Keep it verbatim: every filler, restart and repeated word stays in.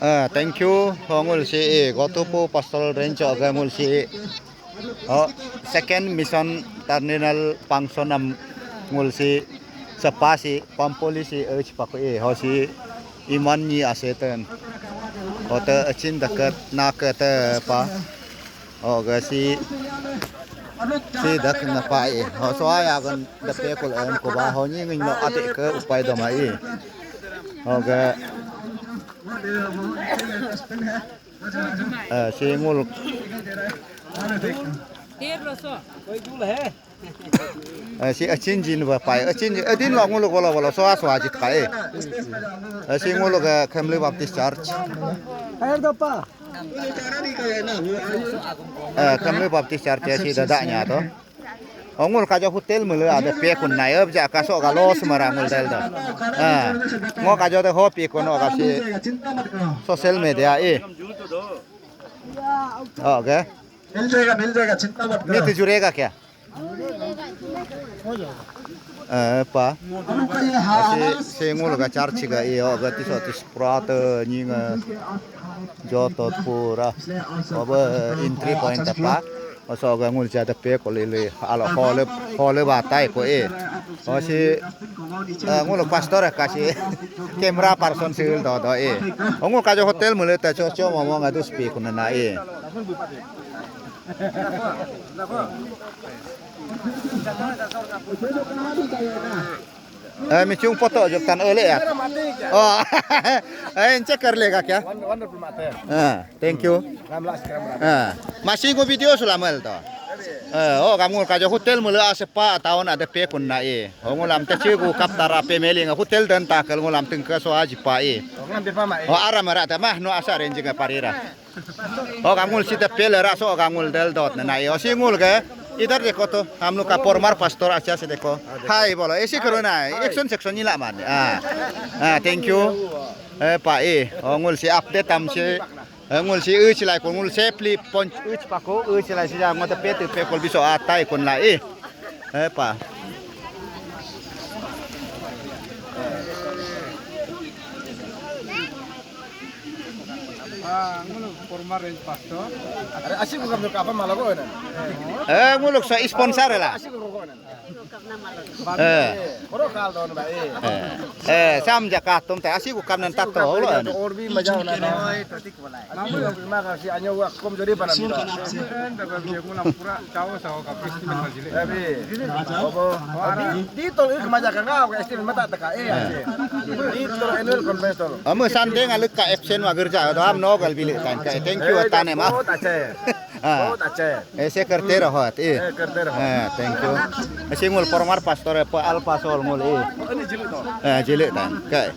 Ah, thank you. Ho ngul si, eh, Gotopu Pastoral Range ho ga ngul si, oh, second mission terminal function am ngul si sepa si pampoli si, eh, si paku, eh, ho si iman ni aseten. Ho te achin deket na ke te pa. Ho ga si, si dak na pa, eh. Ho so ya gan da pe kul en ko ba ho ni ngin lo ate ke upai do mai. Ho ga Eh, si ngul. Eh, si achin jin ba pai. Achin jin, eh, din lo ngul ko lo, ko lo, so so ajit kai. Eh, si ngul ga Khamli Baptist Church. Eh, Khamli Baptist Church ya si dada nya to. Ongul kajo hotel mulu ada pe kun nai, eh, ja kaso ga los mara ngul del do. Ah, ngo kajo de hopi kono ga si social media, eh. Okay. मिल जाएगा, मिल जाएगा, चिंता मत करो। नहीं तो जुड़ेगा क्या? Eh, pa. Asi sengul ga church ga, eh, oh, ga tiso tis prat, eh, nying, eh, joto pura. Oba entry point apa? Oso ga ngul jada pe ko lele, alo hole, hole batai ko, eh. Osi, eh, ngul pastor ka si camera person sil do do, eh. Ongu kajo hotel mule ta cho cho mo mo ngadu spi kunana, eh. Eh, michung poto jok tan ole ya. Oh. Eh, check kar lega kya? Ah, thank you. Ah, masih go video sulamal to. Eh, oh, kamu kajo hotel mula asepa tahun ada pe kunna, eh. Oh, ngulam te chigu kaptara pe meling hotel dan takal ngulam tengka so aji pa, eh. Oh, aram ara ta mah no asa renjing parira. Oh, kamu sita pele raso kamu del dot na nai. Oh, si ngul ke. इधर देखो तो, हम लोग का former pastor अच्छा से देखो. हाय बोलो, ऐसे करो ना, action section ni lah man. Ah, ah, thank you. Eh, pa, eh, oh, ngul si update tam si, eh, ngul si, eh, silai ko ngul safely punch, eh, pako, eh, silai si jangan tapi tu pe kol biso atai kon lah, eh. Eh, pa. Ah, ngulu former range pastor. Are asi ko kam apa malah ko na? Eh, ngulu sa sponsor lah. Asi ko ko na. Eh. Koro kal don ba, eh. Eh, sam jaka tum ta asi ko kam nan tak to lo. Or bhi maja hona tha. Mamu yo ma ka si anyo wa kom jodi bana ni. Pura chao sao ka festival ma jile. Abi. Obo. Di tol ik maja ka ngau ka estimate mata taka, eh. Di tol annual conference tol. Amu Sunday ngaluk ka absent wa gerja do am no gal bile tan ka. Thank you tane ma. बहुत अच्छा है। हाँ। बहुत अच्छा है। ऐसे करते रहो, ए। ए, करते रहो। हाँ, thank you। Asi ngul former pastor apa alpha sol ngul, eh. Ini jilid tau। Eh, jilid tau। Kai।